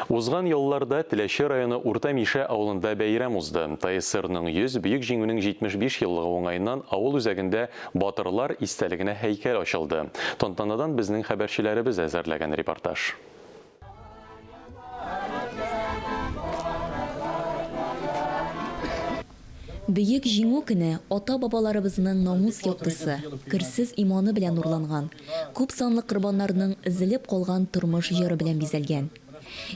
Узган ялларда Теләче районы Урта Мишә авылында бәйрәм узды. ТАССРның 100, Бөек Җиңүнең 75 еллыгы уңаеннан авыл үзәгендә батырлар истәлегенә һәйкәл ачылды. Тантанадан безнең хәбәрчеләребез әзерләгән репортаж. Бөек Җиңү көне ата-бабаларыбызның намус яктысы, керсез иманы белән нурланган, күпсанлы корбаннарның өзелеп калган тормыш җыры белән бизәлгән.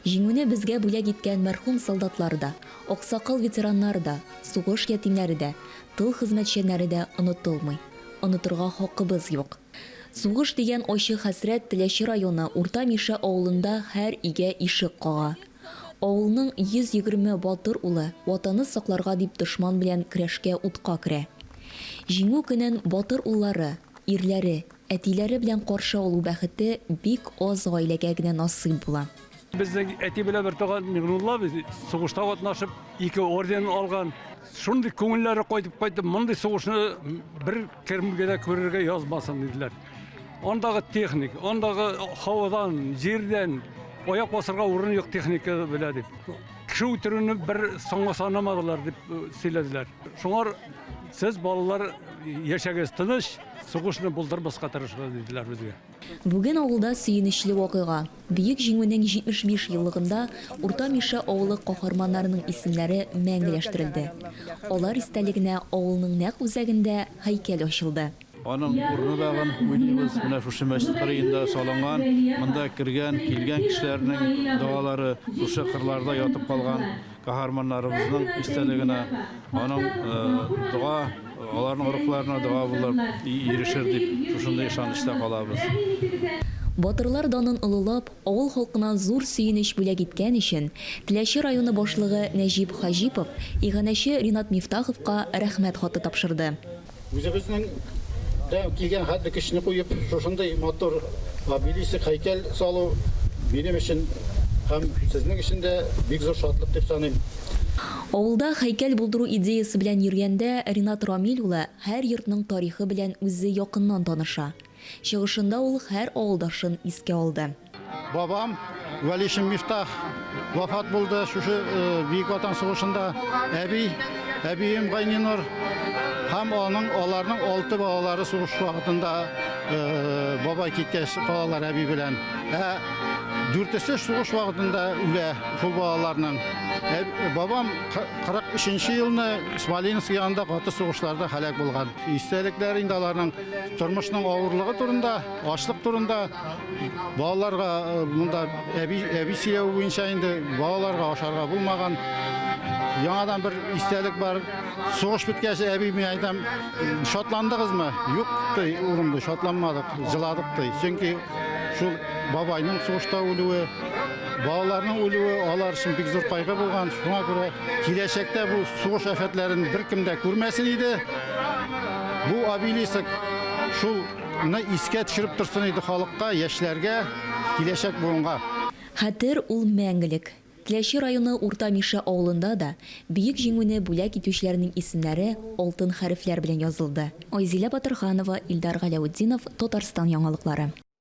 Җиңүне безгә бүләк иткән мәрхүм солдатлар да, аксакал ветераннар да, сугыш ятимнәре дә, тыл хезмәтчәннәре дә онытылмый. Онытырга хакыбыз юк. Сугыш дигән ачы хәсрәт Теләче районы Урта Мишә авылында һәр өйгә ишек кага. Авылның 120 батыр улы Ватанны сакларга дип дошман белән көрәшкә утка керә. Җиңү көнен батыр уллары, ирләре, әтиләре белән каршы алу бәхете бик аз гаиләгә генә насыйп була. Безнең әти белән бертуган Миңнулла абый сугышта катнашып, ике орден алган. Шундый күңелләре кайтып кайтты, мондый сугышны бер кемгә дә күрергә язмасын, диделәр. Андагы техник, андагы һавадан, җирдән аяк басарга урын юк техника белә дип. Кеше үтерүне бер соңга санамадылар дип э, сөйләделәр. Шуңар сез балалар яшәгез тыныч, сугышны булдырмаска тырышыгыз диделәр безгә. Бүген авылда сөенечле вакыйга. Бөек Җиңүнең 75 еллыгында Урта Мишә авылы каһарманнарының исемнәре мәңгеләштерелде. Алар истәлегенә авылның нәкъ үзәгендә һәйкәл ачылды. Аның урыны тагын, уйлыйбыз, менә шушы мәчет кырыенда салынган, монда кергән, килгән кешеләрнең догалары шушы кырларда ятып калган каһарманнарыбызның истәлегенә, аның дога, аларның рухларына дога булып ирешер дип, шушындый ышанычта калабыз. Батырлар данын олылап, авыл халкына зур сөенеч бүләк иткән өчен, Теләче районы башлыгы Нәҗип Хаҗипов иганәче Ринат Мифтаховка Рәхмәт хаты тапшырды. Үзебезнең дә килгән хәтле көчне куеп, шушындый матур обелиск, һәйкәл салу минем өчен һәм сезнең өчен дә бик зур шатлык дип саныйм. Авылда һәйкәл булдыру идеясе белән йөргәндә, Ринат Рамил улы һәр йортның тарихы белән үзе якыннан таныша. Чыгышында ул һәр авылдашын искә алды. Бабам Вәлишин Мифтах вафат булды шушы э, Бөек Ватан сугышында. Әби, әбием Гайнинур һәм аның аларның алты балалары сугыш вакытында э, бабай киткәч калалар әби белән. Ә дүртесе сугыш вакытында үлә шул балаларның. Ә, бабам 43 елны Смоленск янында каты сугышларда һәлак булган. Истәлекләр инде аларның тормышның авырлыгы турында, ачлык турында. Балаларга э, монда әби, әби сөйләве буенча инде балаларга ашарга булмаган. Яңадан бер истәлек бар. Сугыш беткәч, әби мин әйтәм, шатландыгызмы? Юк, ди, улым, ди, шатланмадык, җыладык, ди. Чөнки шул бабайның сугышта үлүе, балаларның үлүе алар өчен бик зур кайгы булган. Шуңа күрә киләчәктә бу сугыш афәтләрен беркем дә күрмәсен иде. Бу обелиск шул Ны искә төшереп торсын иде халыкка, яшьләргә, киләчәк буынга. Хәтер ул мәңгелек. Теләче районы Урта Мишә авылында да Бөек Җиңүне бүләк итүчеләрнең исемнәре алтын хәрефләр белән язылды. Айзилә Батырханова, Илдар Галәүтдинов, Татарстан яңалыклары.